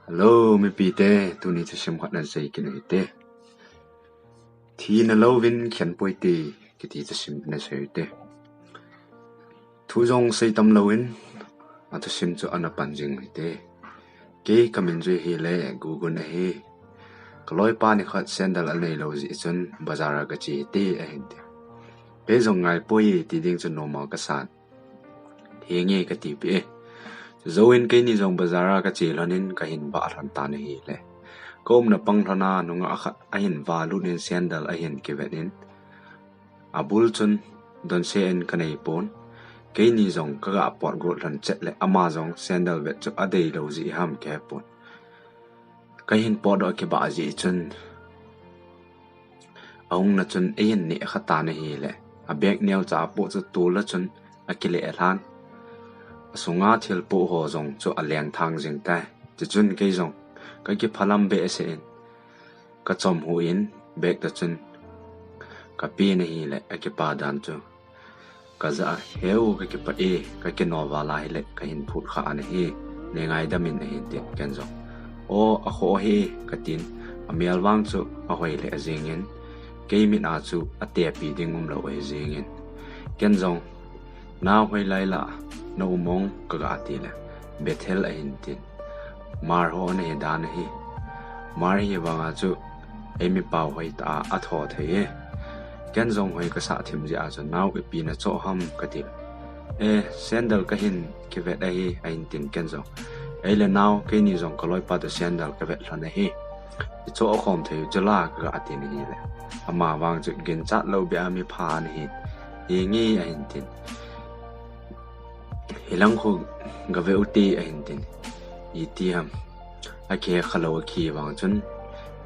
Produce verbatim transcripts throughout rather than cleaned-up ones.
Hello, mipite, tuni thusim khat nasei kit u hite. Thina louvin khen poi te, kiti thusim nasei u hite. Thu jong sei tam louvin, athusim chu ana pan jing u hite. Kei kamin chu hile Gugun ahi. Kaloipa nikhat sandal anei lou jeh chun bazar a kache hite ahin ti. Kei jong ngai poi ti ding chu normal kasan. Henge kati peh e. Chujouvin keini jong bazar a kache lhonin kahin vah lhon tan ahile. Kaumna pang lhona nungah khat ahin valut in sandal ahin kivet in. Abul chun donse in kanei pon. Keini jong kaga pot got lhon chet le ama jong sandal vet chu adei lou jeh ham kahe pon. Kahin potdoh kibah jeh chun. Ahungna chun eihin neh kha tan ahile. Abag neocha apoh chu tol a chun akile lhan. Asunga thil poh ho jong chu aleng thang jing tai. Chuchun kei jong kakiphalam behseh in. Kachom hu in bag toh chun kapen ahile akipa dan chu. Kajah a, heu kakipah e, kakinol val ahile kahin phut kha ana hi, neingaidam in ahin tin ken jong. O, akhoh ahi, katin, amel vang chu ahoi lheh jingin, kei mit a chu atepi ding umlou ahi jingin. Ken jong, nao hoilai lah, na um ong kaga ti le, Bethel ahin tin. Mar ho ana hi dan ahi. Mar hi vanga chu, eimi pao hoitah a atho thei e. Ken jong hoi kasah thim jeh a chu nao ipi nachoh ham kati le. E, sandal kahin kivet ahi ahin tin ken jong. Eile nao keini jong kaloipa toh sandal kavet lhon ahi. Ichoh khom thei u chula kaga tin ahile. Ama vang chu ginchat lou beh a mi pha ana hi. Henge ahin tin. Hilang khu gave u hite ahin tin. Iti ham. Akikhe lou akhi vang chun.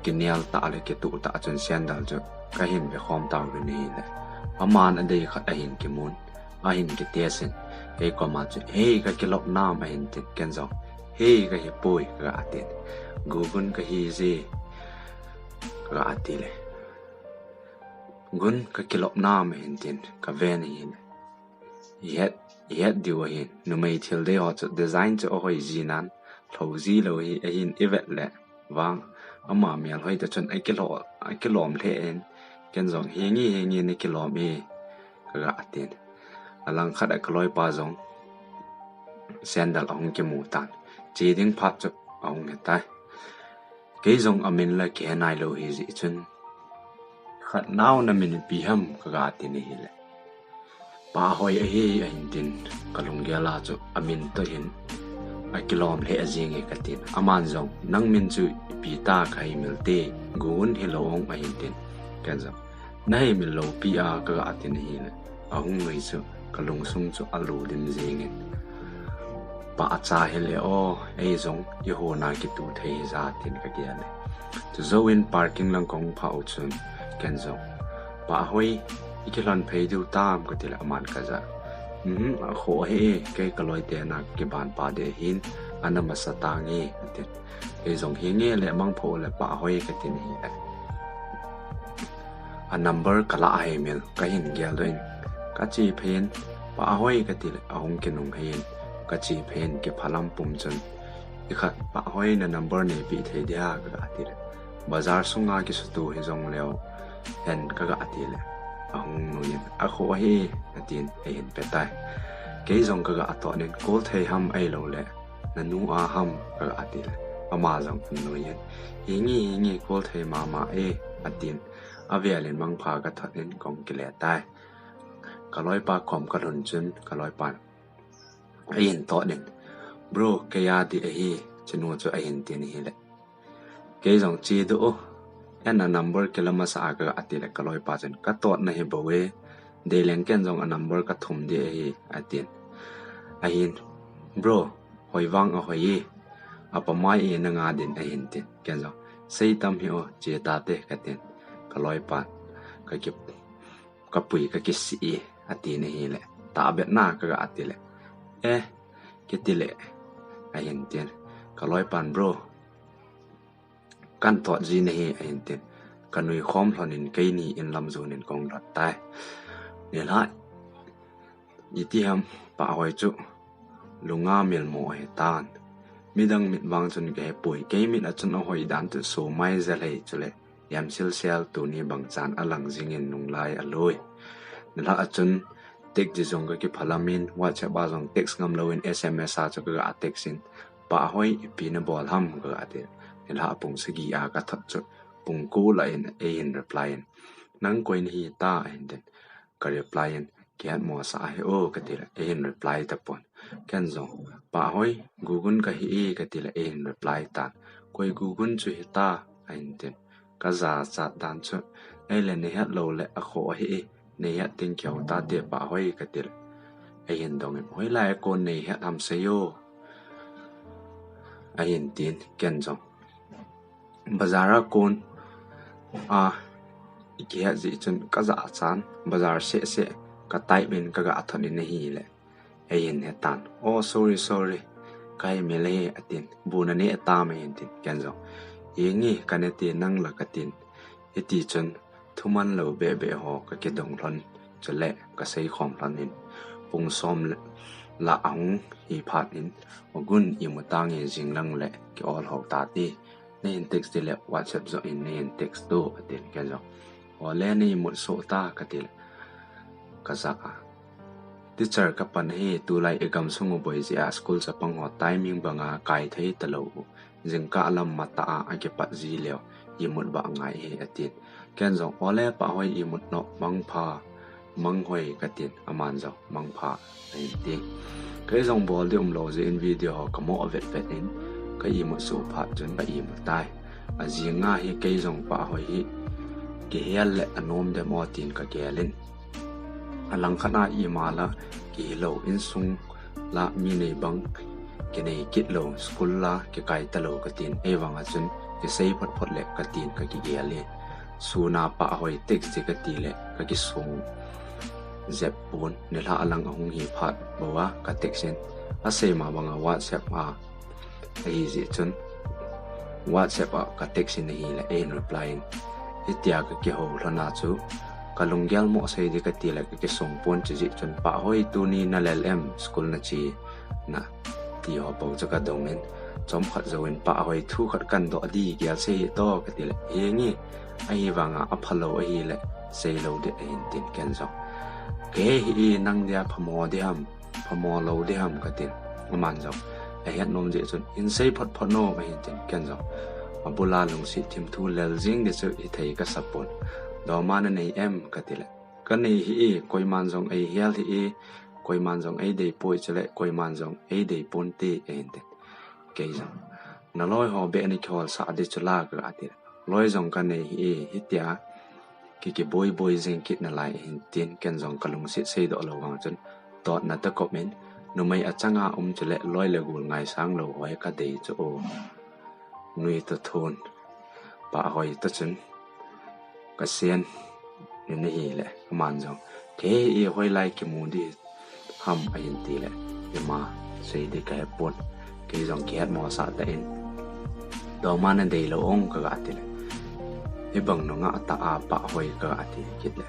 Kinel tah le kituh tah chun sandal chu kahin ve khom tauvin ahile. Aman adei khat ahin kimun. Ahin kitest in. Kei koma chu, hei kakilop nam ahin tin ken jong. Hei kahi poi kaga tin. Gugun kahi je kaga ti le. Gun kakilop nam ahin tin. Kaven ahile. Ihet, ihet diu ahin. Numei thil dei ho chu design chu ahoi ji nan. Lhou ji lou hi ahin ivet le. Vang, ama mel hoi toh chun akilom, akilom lheh in. Ken jong henge henge nakilom e. Kaga tin. Alang khat a kaloipa jong. Sandal ahung kimu tan. Che ding phat chu ahung he tai. Kei jong amin la kihe nailou hi jeh chun. Khat nao namin ipi ham kaga tin ahile. Pahoi ahi ahin tin kalunggel a chu amin toh hin. Akilom lheh jing e katin. Aman jong nang min chu ipi ta kahi mil te Gugun hilou ong ahin tin. Ken jong. Nahi mil lou pi a kaga tin ahile. Ahung nui chu kalungsung chu alu dim jingin. Pahcha hile o, ei jong ihona kitu thei hija tin kagel e. Chujouvin parking lang kahung phah u chun ken jong. Pahoi, ikilhon phei diu tam kati le aman kajah. Mhm, akhoh ahi e, kei kaloite na kiban pa ding ahin, ana masa tange, atin. Kei jong henge le mangpho le Pahoi katin ahile. A number kalah ahi mil, kahin geldoh in. Kache phei in, Pahoi kati le, ahung kinung hei in. Kache phei in, kiphalam pum chun. Ikhat, Pahoi na number neipeh thei dia kaga ti le. Bazar sunga kisutu hijong leu. Hen kaga ti le. Ahung nui in, akhoh ahi, atin, eihin petai. Kei jong kaga tot in, call thei ham ahilou le. Nanu a ham kaga ti le. Ama jong anui in. Henge henge call thei mama e, atin. Avel in mangpha kathot in kahung kile tai. Kaloipa kom kalhun chun, kaloipan. Eihin tot in. Bro, kei a ding ahi, chenu chu ahin tin ahile. Kei jong chedoh o. Eina number kila masa a kaga ti le kaloipa chun. Katot nahi bou e. Deileng ken jong a number kathum ding ahi, atin. Ahin. Bro, hoi vang ahoi e. Apamai e nanga din ahin tin. Ken jong. Sei tam hi o, che tate katin. Kaloipan. Kaki, kapui kakisih e, atin ahile. Tahbeh na kaga ti le. Eh, kiti le. Ahin tin. Kaloipan bro. Kan tot ji nahi ahin tin. Kanui khom lhonin keini in lam jonin kahung lhon tai. Nilhah. Iti ham Pahoi chu. Lunga milmo ahi tan. Midang mit vang chun kahepoi, kei mit a chun ahoi dan chu sumai jalei chule yamsil sel tuni bang chan alang jingin nunglai alui. Nilhah a chun text ji jong kakiphalam in, WhatsApp a jong text ngam louvin S M S a chu kaga text in, "Pahhoi, ipi nabol ham?" kaga ti. Nilhah pung sagi a kathot chu pung ko lah in eihin reply in, "Nang koi nahi ta?" ahin tin. Ka reply in, "Kihet mosah ahi o," kati le, eihin reply tapon. Ken jong, "Pahhoi, Gugun kahi e," kati le, eihin reply tan. "Koi Gugun chu hita?" ahin tin. Kajachat dan chu, "Ei le neihet lou le akhoh ahi e, neihet ding kihou tate Pahhoi," kati le, eihin dong in, "Hoilai a kon neihet ham seiyo," ahin tin. Ken jong, "Bazar a kon a ikihet jeh chun kajachan, bazar seh seh ka type in kaga thot in ahile," eihin hetan. "Oh, sorry, sorry, kahimil e," atin. "Bu naneh tam?" eihin tin. Ken jong, "Henge, kaneh te, nang la?" katin. Hiti chun thuman lou beh beh ho kakidong lhon chule kasei khom lhon in, pung som le lah ahung hi phat in, "Ogun, imu tange, jing lang le kiol hou tate. Neihin text ti le WhatsApp joh in neihin text to," atin. Ken jong, "Ole, neimut soh ta," kati le, kaja a, "Teacher kapan ahi, tulai igamsung u boi jeh a school chapang ho timing banga kai thei talou u. Jingkah lam matah a akipat ji leu imut ba ngai ahi," atin. Ken jong, "Ole Pahhoi, imut nom, mangpha, manghoi," katin. Aman jong, "Mangpha," ahin ti. Kei jong bol ding umlou jeh in video ho kamo vet vet in, ka imut soh phat chun ka imut tai. Ajing a hi kei jong Pahhoi hi kihel le anom dem o tin kagel in, alangkhat a ima la kihilou, insung la mi nei bang kinei kit lou, school la kikai talou katin, ei vang a chun kisei phot phot le katin kakigel e. Sun a Pahhoi text ji kati le kakisung jep pon, nilhah lang ahung hi phat bou a ka text in, asei ma banga WhatsApp a ahi jeh chun WhatsApp a ka text in ahile eihin reply in, hitia kakihou lhon a chu kalunggel mo sei ding kati le kakisung pon, chujeh chun, "Pahhoi, tuni nalel em, school nache na?" ti ho bou chu kadong in, chomkhat jouvin, "Pahhoi, thu khat kadoh ding gel sei hih to," kati le, "Henge, ahivanga aphalou ahile seilou ding," ahin tin. Ken jong, "Kahe hih e, nang dia phamo ding ham, phamo lou ding ham," katin. Aman jong ahet nom jeh chun, "Hin sei phot phot nom," ahin tin. Ken jong, "Abul a lungset thim thu lel jing ding chu hithei kasa pon. Doma nanei em?" kati le, "Kanei hih e, koiman jong eihel hih e, koiman jong eidei poi, chule koiman jong eidei ponte," ahin tin. Kei jong, "Naloi ho beh nakiholsah ding chu la," kati le, "Loi jong kanei hih e, hitia kikiboi boi jing kit nalai," ahin tin. Ken jong kalungset seidoh lou vang chun, totna tah kop in, "Numei achanga um chule loi le gol ngaisang lou ho hi kadei chu o. Nui toh thon, Pahhoi toh chun kasen in ahile," aman jong, "Kahe hih e, hoilai kimu ding ham?" ahin ti le, ima sei ding kahe pon. Kei jong kihet mosah tah in, "Doma nadei lou ong?" kaga ti le, "Hibang nungah tah a Pahhoi," kaga ti kit le,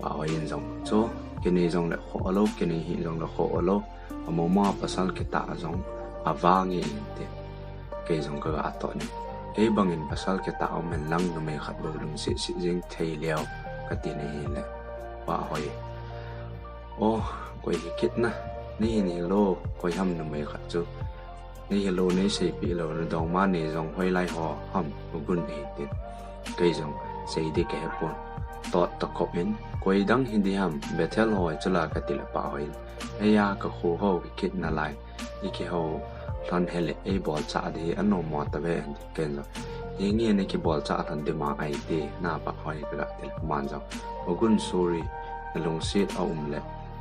Pahhoi in jong, "Chu, kinei jong le khoh lou, kinei hih jong le khoh lou, amoma pasal kitah jong avang e," ahin ti. Kei jong kaga thot in, "Kei bangin pasal kitah um hen lang, numei khat bou lungset set jing thei leu," katin ahile, Pahhoi, "O, koi hi kit na, neihin hilou, koi ham numei khat chu? Neihilou, neiseipeh lou, nadongma nei jong hoilai ho ham, Ogun?" ahin tin. Kei jong sei ding kahe pon. Tot tah kop in, "Koi dang hi ding ham, Bethel ho chu la," kati le Pahhoi in, "Eia, kakho ho kikit nalai, ikihou lhon hile eibolchah ding hi anom mo tave," ahin tin. Ken jong, "Henge, nakibolchah lhon ding ma ahi," na Pahhoi kaga ti le, aman jong, "Ogun, sorry, nalungset aum le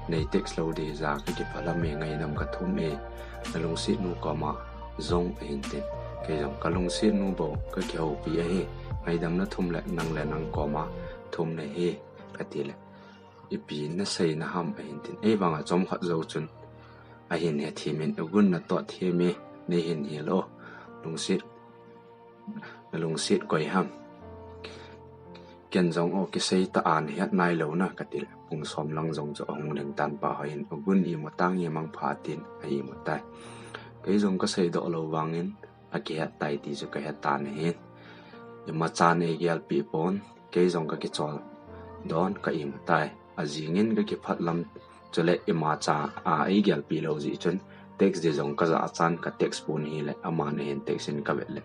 nei text lou ding hija kakiphalam e, ngaidam kathum e, nalungset nu koma jong," ahin tin. Kei jong, "Kalungset nu bou kakihoupi ahi, ngaidam nathum le nang le nang koma thum nahi," kati le, "Ipi naseina ham?" ahin tin. Ei vanga chomkhat jou chun ahin hethem in, "Ogun, natot them e, neihin hil o, lungset, nalungset koi ham?" Ken jong, "O, kisei tah a nahet nailou na," kati le, pung som lang jong chu ahung lhing tan, Pahhoi in, "Ogun, imu tange, mangpha," tin a imut tai. Kei jong kasei doh lou vangin akihet tai ti chu kahet tan ahi. Imachan eigelpeh pon, kei jong kakichol don ka imu tai. Ajingin kakiphat lam chule imacha a eigelpeh lou jeh chun text di jong kajah chan ka text pon ahile aman ahin text in kavet le,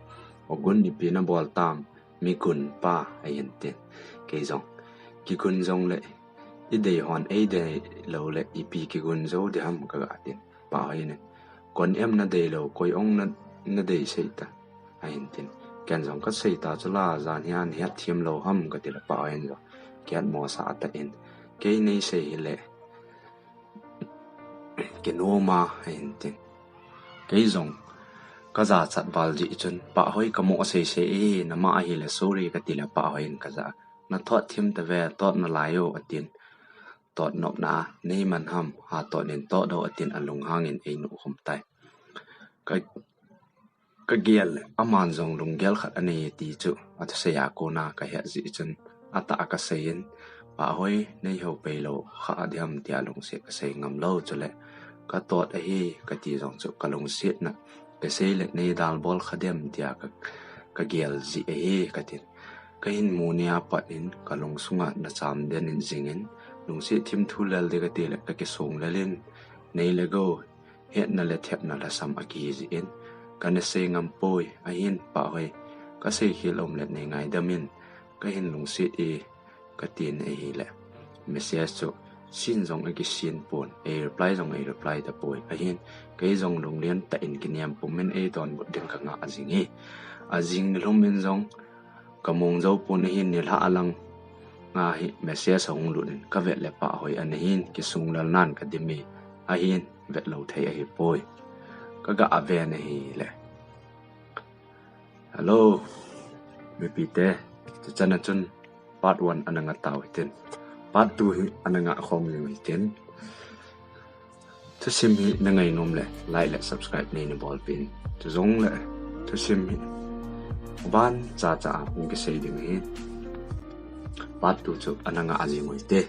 "O Gun, ipi nabol tam, mi gun pa," ahin tin. Kei jong, "Kigun jongle idei hon eidei lou le ipi kigun jou diham," kaga tin. Pahoi in, "Kon em nadei lou, koi ong na, nadei sei ta," ahin tin. Ken jong kasei ta chu la, jan hian hetthem lou ham kati le Pahoi in jong kihet mosah tah in, "Kei neisei hile kinom a," ahin tin. Kei jong kajachat val jeh chun, "Pahoi, kamo seisei e, nama ahile sorry," kati le Pahoi in kajah a, "Nathot them tave, tot nalai o," atin. "Tot nopna a neiman ham, hatot in tot o," atin alunghang in einuh khum tai. Ka, kagel le aman jong lunggel khat anei ti chu athusei a kona kahet jeh chun atah a kasei in, "Pahoi, neihou pei lou kha diham," tia lungset kasei ngam lou chule, "Katot ahi," kati jong chu kalungsetna, "Kasei le neidal bol kha dem," tia ka, kagel jeh ahi katin. Kahin mu nia pat in kalung sunga nacham den in jingin, lungset thim thu lel ding kati le kakisong lel in, nei le gou, hetna le thepna lhasam akihi jeh in, kana sei ngam poi, ahin, "Pahoi, kasei khel um le nei ngaidam in, kahin lungset e," katin ahile message chu seen jong akisin pon, ei reply jong ei reply tapoi, ahin, kei jong lunglen tah in kinem pum in eidonbut ding kangah jing e. Ajing nilhum in jong kamong jou pon ahin, nilhah a lang nga hi message ahung lut in kavet le Pahoi ana hin, kisung lel nan kadim e, ahin, vet lou thei ahipoi. Kaga ven ahile, "Hello mipite, tuchan a chun part one ana nga tau hitin, part two hi ana nga khom jing hitin. Thusim hi nangainom le like le subscribe neina bolpeh in. Chujongle thusim hi aban chacha a hung kisei ding ahi. Part two chu ana nga jing u hite."